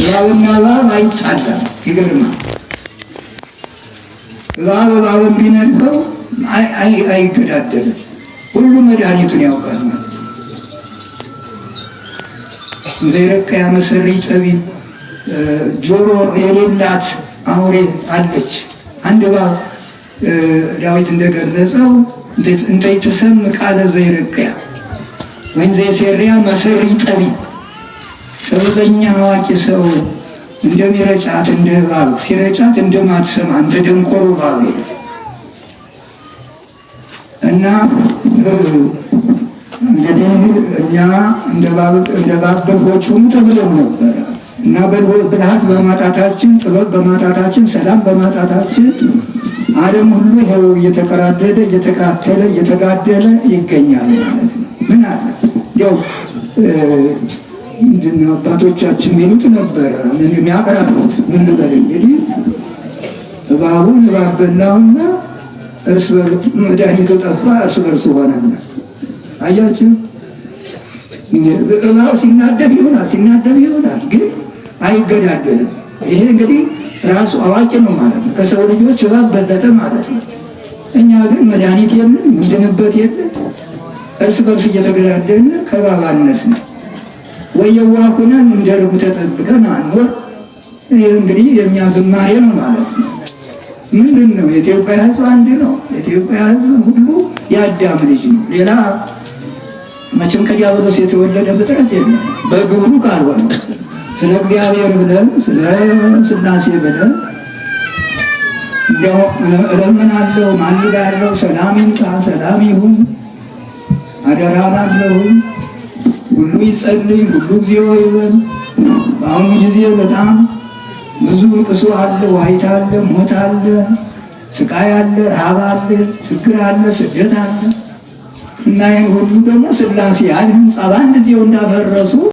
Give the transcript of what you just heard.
እባብና እባብ አይጣላም። ይገርማል። እባብ እባብን ቢነድፈው አይገዳደልም። ሁሉ መድኃኒቱን ያውቃል ማለት ነው። ዘይረቀያ መሰሪ ጠቢብ፣ ጆሮ የሌላት አውሬ አለች። አንድ እባብ ዳዊት እንደገለጸው እንተ ይትሰምዕ ቃለ ዘይረቀያ ወይም ዘይሴርያ መሰሪ ጠቢብ፣ ጥበበኛ አዋቂ ሰው እንደሚረጫት እንደ እባብ ሲረጫት እንደማትሰማ እንደ ደንቆሮ እባብ ይላል። እና እንግዲህ እኛ እንደ እባብ በጎች ሁኑ ተብለን ነበረ። እና ብልሃት በማጣታችን፣ ጥበብ በማጣታችን፣ ሰላም በማጣታችን ዓለም ሁሉ ይኸው እየተቀራደደ፣ እየተቃተለ፣ እየተጋደለ ይገኛል ማለት ነው። ምን አለ ያው ምንድን ነው አባቶቻችን የሚሉት ነበረ፣ ምን የሚያቀራሩት ምን ልበል እንግዲህ፣ እባቡን እባብ በላውና እርስ በርሱ መድኃኒቱ ጠፋ፣ እርስ በርሱ ሆነና። አያችሁ፣ እባብ ሲናደድ ይሆናል፣ ሲናደድ ይሆናል፣ ግን አይገዳደልም። ይሄ እንግዲህ ራሱ አዋቂ ነው ማለት ነው። ከሰው ልጆች እባብ በለጠ ማለት ነው። እኛ ግን መድኃኒት የለን፣ ምንድንበት የለን፣ እርስ በርስ እየተገዳደልን ከእባብ አነስን። ወይ የዋህ ሆነን እንደ ርጉ ተጠብቀን አንኖር። ይህ እንግዲህ የእኛ ዝማሬ ነው ማለት ነው። ምንድን ነው? የኢትዮጵያ ሕዝብ አንድ ነው። የኢትዮጵያ ሕዝብ ሁሉ የአዳም ልጅ ነው። ሌላ መቼም ከዲያብሎስ የተወለደ ፍጥረት የለም በግብሩ ካልሆነ። ስለ እግዚአብሔር ብለን፣ ስለ ሥላሴ ብለን እንዲያው እለምናለሁ፣ ማልዳለሁ። ሰላም ይምጣ፣ ሰላም ይሁን፣ አደራ እላለሁኝ። ሁሉ ይጸልይ፣ ሁሉ እግዚኦ ይበል። በአሁኑ ጊዜ በጣም ብዙ ልቅሶ አለ፣ ዋይታ አለ፣ ሞት አለ፣ ስቃይ አለ፣ ረሃብ አለ፣ ችግር አለ፣ ስደት አለ። እና ይህን ሁሉ ደግሞ ሥላሴ ያን ህንፃ በአንድ ጊዜው እንዳፈረሱ